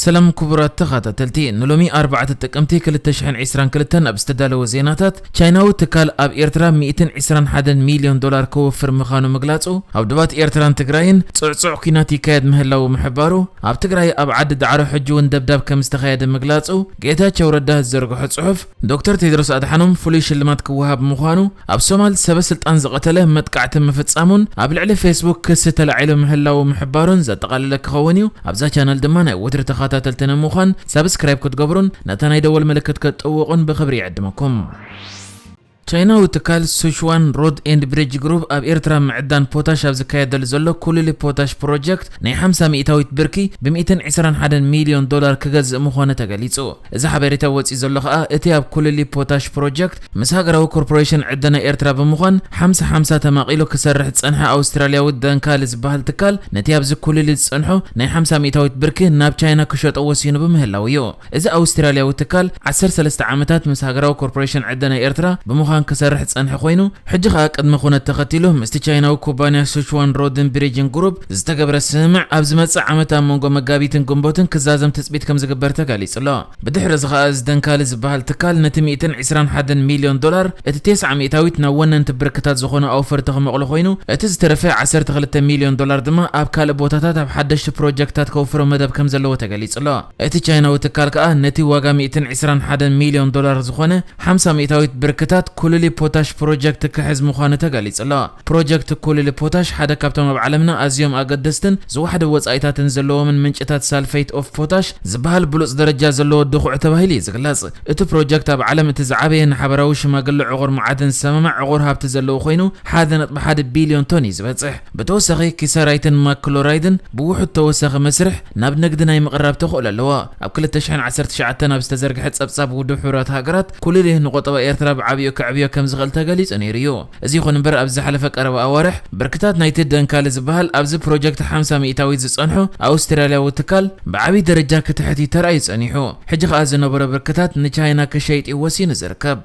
ሰላም ክቡራት ተኸታተልቲ፣ ንሎሚ ኣርባዕተ ጥቅምቲ ክልተ ሽሕን ዕስራን ክልተን ኣብ ዝተዳለወ ዜናታት፣ ቻይናዊ ትካል ኣብ ኤርትራ ሚእትን ዕስራን ሓደን ሚልዮን ዶላር ክወፍር ምዃኑ ምግላጹ፣ ኣብ ዶባት ኤርትራን ትግራይን ጽዕጹዕ ኲናት ይካየድ ምህላዉ ምሕባሩ፣ ኣብ ትግራይ ኣብ ዓዲ ዳዕሮ ሕጂ እውን ደብዳብ ከም ዝተኻየደ ምግላጹ፣ ጌታቸው ረዳ ዝዘርግሖ ጽሑፍ፣ ዶክተር ቴድሮስ ኣድሓኖም ፍሉይ ሽልማት ክወሃብ ምዃኑ፣ ኣብ ሶማል ሰበ ስልጣን ዝቐተለ መጥቃዕቲ ምፍጻሙን ኣብ ልዕሊ ፌስቡክ ክሲ ተላዒሉ ምህላዉ ምሕባሩን ዘጠቓለለ ክኸውን እዩ። ኣብዛ ቻነል ድማ ናይ ወትሪ ተኸታተልቲ ንምዃን ሳብስክራይብ ክትገብሩን ነታ ናይ ደወል ምልክት ክትጥውቑን ብኽብሪ ይዕድመኩም። ቻይናዊ ትካል ሱሽዋን ሮድ ኤንድ ብሪጅ ግሩፕ ኣብ ኤርትራ ምዕዳን ፖታሽ ኣብ ዝካየደሉ ዘሎ ኩልሊ ፖታሽ ፕሮጀክት ናይ ሓምሳ ሚእታዊት ብርኪ ብ ሚእትን ዕስራን ሓደን ሚልዮን ዶላር ክገዝእ ምዃኑ ተገሊጹ። እዚ ሓበሬታ ወጺኡ ዘሎ ከኣ እቲ ኣብ ኩልሊ ፖታሽ ፕሮጀክት ምስ ሃገራዊ ኮርፖሬሽን ዕደና ኤርትራ ብምዃን ሓምሳ ሓምሳ ተማቒሉ ክሰርሕ ዝጸንሐ ኣውስትራልያዊ ደንካሊ ዝበሃል ትካል ነቲ ኣብዚ ኩልሊ ዝጸንሖ ናይ ሓምሳ ሚእታዊት ብርኪ ናብ ቻይና ክሸጦ ወሲኑ ብምህላው እዩ። እዚ ኣውስትራልያዊ ትካል ዓሰርተ ሰለስተ ዓመታት ምስ ሃገራዊ ኮርፖሬሽን ዕደና ኤርትራ ብምዃን ክሰርሕ ዝጸንሐ ኮይኑ፣ ሕጂ ከኣ ቅድመ ኩነት ተኸቲሉ ምስቲ ቻይናዊ ኩባንያ ሱችዋን ሮድን ብሪጅን ግሩፕ ዝተገብረ ስምምዕ ኣብ ዝመጽእ ዓመት ኣብ መንጎ መጋቢትን ግንቦትን ክዛዘም ትጽቢት ከም ዝግበር ተገሊጹ ኣሎ። ብድሕሪ እዚ ከኣ እዚ ደንካሊ ዝበሃል ትካል ነቲ ሚእትን ዕስራን ሓደን ሚልዮን ዶላር፣ እቲ ተስዓ ሚእታዊት ናብ ወነንቲ ብርክታት ዝኾኑ ኣውፈርቲ ክመቕሎ ኮይኑ፣ እቲ ዝተረፈ ዓሰርተ ክልተ ሚልዮን ዶላር ድማ ኣብ ካልእ ቦታታት ኣብ ሓደሽቲ ፕሮጀክትታት ከውፍሮ መደብ ከም ዘለዎ ተገሊጹ ኣሎ። እቲ ቻይናዊ ትካል ከኣ ነቲ ዋጋ ሚእትን ዕስራን ሓደን ሚልዮን ዶላር ዝኾነ ሓምሳ ሚእታዊት ብርክታት ኩልሊ ፖታሽ ፕሮጀክት ክሕዝ ምዃኑ ተገሊጹ ኣሎ። ፕሮጀክት ኩልሊ ፖታሽ ሓደ ካብቶም ኣብ ዓለምና ኣዝዮም ኣገደስትን ዝወሓደ ወጻኢታትን ዘለዎምን ምንጭታት ሳልፌት ኦፍ ፖታሽ ዝበሃል ብሉጽ ደረጃ ዘለዎ ድኹዒ ተባሂሉ እዩ ዝግለጽ። እቲ ፕሮጀክት ኣብ ዓለም እቲ ዝዓበየ ንሓበራዊ ሽማግለ ዕቑር መዓድን ሰመመዕ ዕቑር ሃብቲ ዘለዎ ኮይኑ፣ ሓደ ነጥቢ ሓደ ቢልዮን ቶን እዩ ዝበጽሕ። ብተወሳኺ ኪሰራይትን ማክሎራይድን ብውሑድ ተወሳኺ መስርሕ ናብ ንግዲ ናይ ምቕራብ ተኽእሎ ኣለዎ። ኣብ ክልተ ሽሕን ዓሰርተ ትሽዓተን ኣብ ዝተዘርግሐ ጸብጻብ ውድብ ሕቡራት ሃገራት፣ ኩልሊ ንቆጠባ ኤርትራ ብዓቢኡ ከዕብዮ ከም ዝኽእል ተገሊጹ ነይሩ እዩ። እዚ ይኹን እምበር፣ ኣብ ዝሓለፈ ቀረባ ኣዋርሕ ብርክታት ናይቲ ደንካሊ ዝበሃል ኣብዚ ፕሮጀክት ሓምሳ ሚእታዊት ዝጸንሑ ኣውስትራልያዊ ትካል ብዓቢ ደረጃ ክትሕት እዩ ተራእዩ ጸኒሑ። ሕጂ ከኣ ዝነበሮ ብርክታት ንቻይና ክሸይጥ እዩ ወሲኑ ዝርከብ።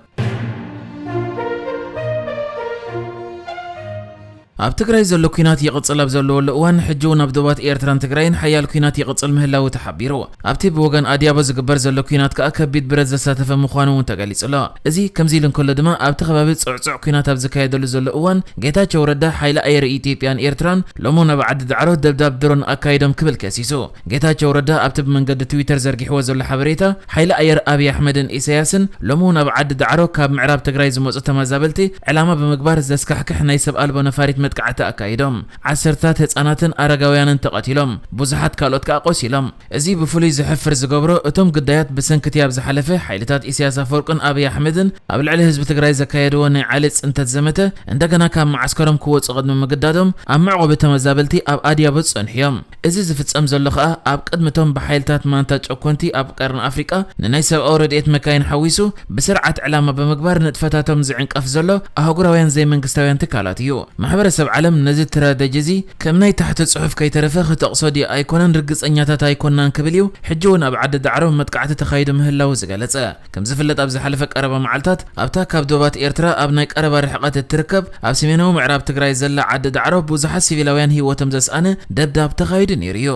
ኣብ ትግራይ ዘሎ ኲናት ይቕጽል ኣብ ዘለወሉ እዋን፣ ሕጂ እውን ኣብ ዶባት ኤርትራን ትግራይን ሓያል ኲናት ይቕጽል ምህላዉ ተሓቢሩ። ኣብቲ ብወገን ኣድያቦ ዝግበር ዘሎ ኲናት ከኣ ከቢድ ብረት ዘሳተፈ ምዃኑ እውን ተገሊጹ ኣሎ። እዚ ከምዚ ኢሉ እንከሎ ድማ፣ ኣብቲ ከባቢ ጽዕጹዕ ኲናት ኣብ ዝካየደሉ ዘሎ እዋን፣ ጌታቸው ረዳ ሓይሊ ኣየር ኢትዮጵያን ኤርትራን ሎሚ እውን ኣብ ዓዲ ዳዕሮ ደብዳብ ድሮን ኣካይዶም ክብል ከሲሱ። ጌታቸው ረዳ ኣብቲ ብመንገዲ ትዊተር ዘርጊሕዎ ዘሎ ሓበሬታ፣ ሓይሊ ኣየር ኣብይ ኣሕመድን ኢሳያስን ሎሚ እውን ኣብ ዓዲ ዳዕሮ ካብ ምዕራብ ትግራይ ዝመጹ ተመዛበልቲ ዕላማ ብምግባር ዘስካሕክሕ ናይ ሰብ ኣልቦ ነፋሪት መጥቃዕቲ ኣካይዶም። ዓሰርታት ህጻናትን ኣረጋውያንን ተቐቲሎም፣ ብዙሓት ካልኦት ከኣ ቆሲሎም። እዚ ብፍሉይ ዘሕፍር ዝገብሮ፣ እቶም ግዳያት ብሰንኪ እቲ ኣብ ዝሓለፈ ሓይልታት ኢሳያስ ኣፈወርቅን ኣብይ ኣሕመድን ኣብ ልዕሊ ህዝቢ ትግራይ ዘካየድዎ ናይ ዓሌት ጽንተት ዘመተ፣ እንደገና ካብ መዓስከሮም ክወጹ ቅድሚ ምግዳዶም፣ ኣብ መዕቆቢ ተመዛበልቲ ኣብ ኣድያቦ ዝጸንሑ እዮም። እዚ ዝፍጸም ዘሎ ከኣ፣ ኣብ ቅድሚቶም ብሓይልታት ማንታ ጨኮንቲ ኣብ ቀርኒ ኣፍሪቃ ንናይ ሰብኣዊ ረድኤት መካይን ሓዊሱ ብስርዓት ዕላማ ብምግባር ንጥፈታቶም ዝዕንቀፍ ዘሎ ኣህጉራውያን ዘይመንግስታውያን ትካላት እዩ። ማሕበረሰብ ዓለም ነዚ ትራጀዲ እዚ ከም ናይ ታሕቲ ጽሑፍ ከይተረፈ ክጠቕሶ ድዩ ኣይኮነን ርግጸኛታት ኣይኮናን ክብል እዩ ሕጂ እውን ኣብ ዓዲ ዳዕሮ መጥቃዕቲ ተኻይዱ ምህላዉ ዝገለጸ። ከም ዝፍለጥ፣ ኣብ ዝሓለፈ ቀረባ መዓልታት ኣብታ ካብ ዶባት ኤርትራ ኣብ ናይ ቀረባ ርሕቀት እትርከብ ኣብ ሰሜናዊ ምዕራብ ትግራይ ዘላ ዓዲ ዳዕሮ ብዙሓት ሲቪላውያን ህይወቶም ዘስኣነ ደብዳብ ተኻይዱ ነይሩ እዩ።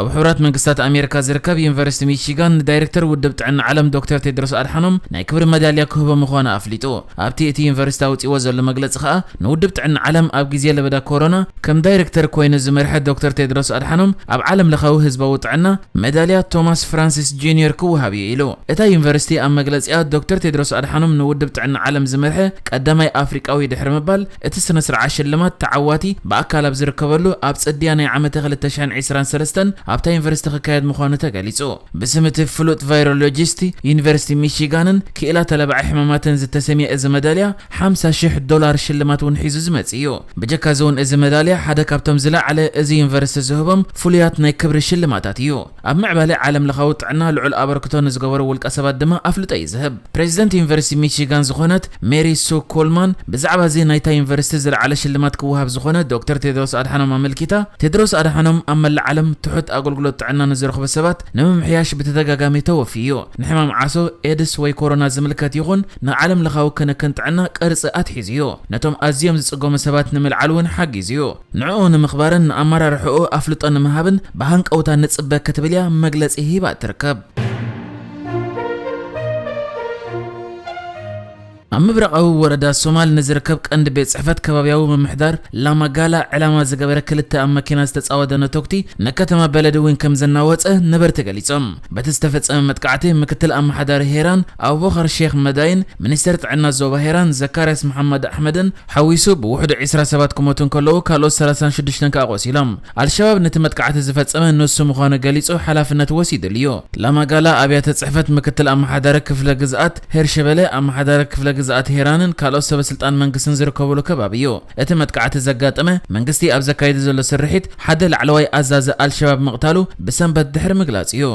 ኣብ ሕቡራት መንግስታት ኣሜሪካ ዝርከብ ዩኒቨርሲቲ ሚቺጋን ንዳይሬክተር ውድብ ጥዕና ዓለም ዶክተር ቴድሮስ ኣድሓኖም ናይ ክብሪ መዳልያ ክህቦ ምዃኑ ኣፍሊጡ። ኣብቲ እቲ ዩኒቨርሲቲ ኣውጺዎ ዘሎ መግለጺ ከኣ፣ ንውድብ ጥዕና ዓለም ኣብ ግዜ ለበዳ ኮሮና ከም ዳይሬክተር ኮይኑ ዝመርሐ ዶክተር ቴድሮስ ኣድሓኖም ኣብ ዓለም ለኻዊ ህዝባዊ ጥዕና መዳልያ ቶማስ ፍራንሲስ ጁኒየር ክወሃብ እዩ ኢሉ። እታ ዩኒቨርሲቲ ኣብ መግለጺኣ፣ ዶክተር ቴድሮስ ኣድሓኖም ንውድብ ጥዕና ዓለም ዝመርሐ ቀዳማይ ኣፍሪቃዊ ድሕሪ ምባል፣ እቲ ስነ ስርዓት ሽልማት ተዓዋቲ ብኣካል ኣብ ዝርከበሉ ኣብ ጽድያ ናይ ዓመተ ክልተ ሽሕን ዕስራን ሰለስተን ኣብታ ዩኒቨርሲቲ ክካየድ ምዃኑ ተገሊጹ። ብስም እቲ ፍሉጥ ቫይሮሎጂስት ዩኒቨርሲቲ ሚሺጋንን ክኢላ ተላባዒ ሕማማትን ዝተሰምየ እዚ መዳልያ፣ ሓምሳ ሽሕ ዶላር ሽልማት እውን ሒዙ ዝመጽእ እዩ። ብጀካ እዚ እውን፣ እዚ መዳልያ ሓደ ካብቶም ዝለዓለ እዚ ዩኒቨርሲቲ ዝህቦም ፍሉያት ናይ ክብሪ ሽልማታት እዩ። ኣብ ምዕባለ ዓለም ለኻዊ ጥዕና ልዑል ኣበርክቶ ንዝገበሩ ውልቀ ሰባት ድማ ኣፍልጦ እዩ ዝህብ። ፕሬዚደንት ዩኒቨርሲቲ ሚቺጋን ዝኾነት ሜሪ ሱ ኮልማን፣ ብዛዕባ እዚ ናይታ ዩኒቨርሲቲ ዝለዓለ ሽልማት ክወሃብ ዝኾነ ዶክተር ቴድሮስ ኣድሓኖም ኣመልኪታ፣ ቴድሮስ ኣድሓኖም ኣብ መላእ ዓለም ትሑት ኣገልግሎት ጥዕና ንዝረኽቡ ሰባት ንምምሕያሽ ብተደጋጋሚ ተወፊዩ እዩ። ንሕማም ዓሶ፣ ኤድስ ወይ ኮሮና ዝምልከት ይኹን ንዓለም ለኻዊ ክንክን ጥዕና ቅርጺ ኣትሒዙ እዩ። ነቶም ኣዝዮም ዝጽገሙ ሰባት ንምልዓል እውን ሓጊዙ እዩ። ንዕኡ ንምኽባርን ንኣመራርሕኡ ኣፍልጦ ንምሃብን ብሃንቀውታ ንጽበ ክትብል እያ መግለጺ ሂባ ትርከብ። ኣብ ምብራቓዊ ወረዳ ሶማል ንዝርከብ ቀንዲ ቤት ጽሕፈት ከባብያዊ ምምሕዳር ላማጋላ ዕላማ ዝገበረ ክልተ ኣብ መኪና ዝተጻወደ ነቶክቲ ንከተማ በለድዊን ከም ዘናወጸ ነበርቲ ገሊጾም። በቲ ዝተፈጸመ መጥቃዕቲ ምክትል ኣመሓዳሪ ሄራን ኣቡበኸር ሼክ መዳይን ሚኒስተር ጥዕና ዞባ ሄራን ዘካርያስ መሓመድ ኣሕመድን ሓዊሱ ብውሕዱ ዕስራ ሰባት ክሞቱ እንከለዉ ካልኦት ሰላሳን ሽዱሽተን ከኣ ቆሲሎም። ኣልሸባብ ነቲ መጥቃዕቲ ዝፈጸመ ንሱ ምዃኑ ገሊጹ ሓላፍነት ወሲዱሉ እዩ። ላማጋላ ኣብያተ ጽሕፈት ምክትል ኣመሓዳሪ ክፍለ ግዝኣት ሄርሸበለ፣ ኣመሓዳሪ ክፍለ ግዝኣት ሄራንን ካልኦት ሰበ ስልጣን መንግስትን ዝርከብሉ ከባቢ እዩ። እቲ መጥቃዕቲ ዘጋጠመ መንግስቲ ኣብ ዘካየዱ ዘሎ ስርሒት ሓደ ላዕለዋይ ኣዛዚ ኣልሸባብ ምቕታሉ ብሰንበት ድሕሪ ምግላጽ እዩ።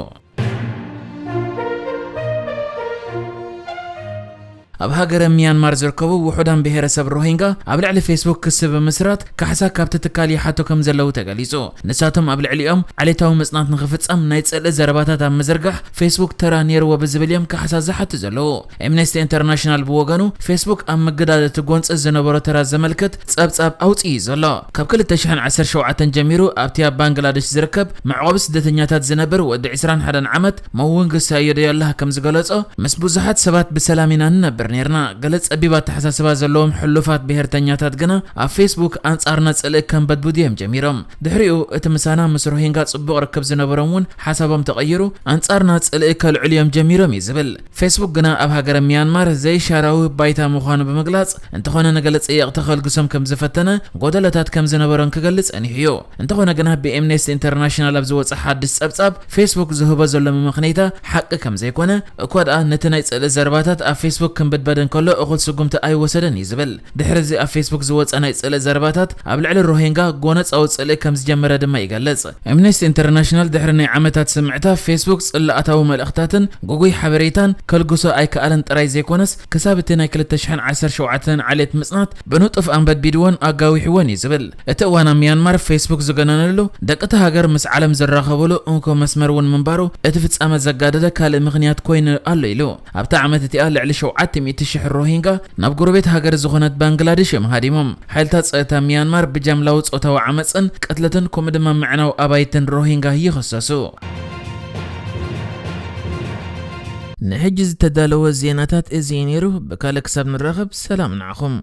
ኣብ ሃገረ ሚያንማር ዝርከቡ ውሑዳን ብሄረሰብ ሮሂንጋ ኣብ ልዕሊ ፌስቡክ ክሲ ብምስራት ካሕሳ ካብቲ ትካል ይሓቶ ከም ዘለዉ ተገሊጹ። ንሳቶም ኣብ ልዕሊኦም ዓሌታዊ ምጽናት ንኽፍጸም ናይ ጽልኢ ዘረባታት ኣብ ምዝርጋሕ ፌስቡክ ተራ ነይርዎ ብዝብል እዮም ካሕሳ ዝሓቱ ዘለዉ። ኤምነስቲ ኢንተርናሽናል ብወገኑ ፌስቡክ ኣብ ምግዳድ እቲ ጎንጺ ዝነበሮ ተራ ዘመልክት ጸብጻብ ኣውጺኡ ዘሎ። ካብ ክልተ ሽሕን ዓሰርተ ሸውዓተን ጀሚሩ ኣብቲ ኣብ ባንግላደሽ ዝርከብ መዕቆቢ ስደተኛታት ዝነብር ወዲ ዕስራን ሓደን ዓመት መውንግ ሳዮደዮላህ ከም ዝገለጾ፣ ምስ ብዙሓት ሰባት ብሰላም ኢና ንነብር ነይርና። ገለ ጸቢብ ኣተሓሳስባ ዘለዎም ሕሉፋት ብሄርተኛታት ግና ኣብ ፌስቡክ ኣንጻርና ጽልኢ ከንበድብዱ እዮም ጀሚሮም። ድሕሪኡ እቲ ምሳና ምስ ሮሂንጋ ጽቡቕ ርክብ ዝነበሮም እውን ሓሳቦም ተቐይሩ ኣንጻርና ጽልኢ ከልዕሉ እዮም ጀሚሮም እዩ ዝብል። ፌስቡክ ግና ኣብ ሃገረ ሚያንማር ዘይሻራዊ ባይታ ምዃኑ ብምግላጽ፣ እንተኾነ ንገለ ጸየቕቲ ከልግሶም ከም ዝፈተነ፣ ጎደሎታት ከም ዝነበሮን ክገልጽ ጸኒሑ እዩ። እንተኾነ ግና ብኤምነስቲ ኢንተርናሽናል ኣብ ዝወጸ ሓድሽ ጸብጻብ፣ ፌስቡክ ዝህቦ ዘሎ መመኽነይታ ሓቂ ከም ዘይኮነ፣ እኳ ደኣ ነቲ ናይ ጽልኢ ዘረባታት ኣብ ፌስቡክ ክንብድበድ እንከሎ እኹል ስጉምቲ ኣይወሰደን እዩ ዝብል። ድሕሪ እዚ ኣብ ፌስቡክ ዝወጸ ናይ ጽልኢ ዘረባታት ኣብ ልዕሊ ሮሂንጋ ጎነጻዊ ጽልኢ ከም ዝጀመረ ድማ ይገልጽ። ኤምነስቲ ኢንተርናሽናል ድሕሪ ናይ ዓመታት ስምዕታ ፌስቡክ ጽላኣታዊ መልእኽታትን ግጉይ ሓበሬታን ከልግሶ ኣይከኣለን ጥራይ ዘይኮነስ ክሳብ እቲ ናይ ክልተ ሽሕን ዓሰርተ ሸውዓተን ዓሌት ምጽናት ብንጡፍ ኣንበድቢድዎን ኣጋዊሕዎን እዩ ዝብል። እቲ እዋን ኣብ ሚያንማር ፌስቡክ ዝገነነሉ፣ ደቂ እታ ሃገር ምስ ዓለም ዝራኸብሉ እንኮ መስመር እውን ምንባሩ እቲ ፍጻመ ዘጋደደ ካልእ ምኽንያት ኮይኑ ኣሎ ኢሉ። ኣብታ ዓመት እቲኣ ልዕሊ ሸውዓተ ሚእቲ ሽሕ ሮሂንጋ ናብ ጎረቤት ሃገር ዝኾነት ባንግላደሽ እዮም ሃዲሞም። ሓይልታት ጸጥታ ሚያንማር ብጃምላዊ ጾታዊ ዓመጽን ቅትለትን ከምኡ ድማ ምዕናው ኣባይትን ሮሂንጋ ይኽሰሱ። ንሕጂ ዝተዳለወ ዜናታት እዚ እዩ ነይሩ። ብካልእ ክሳብ ንራኸብ ሰላም ንዓኹም።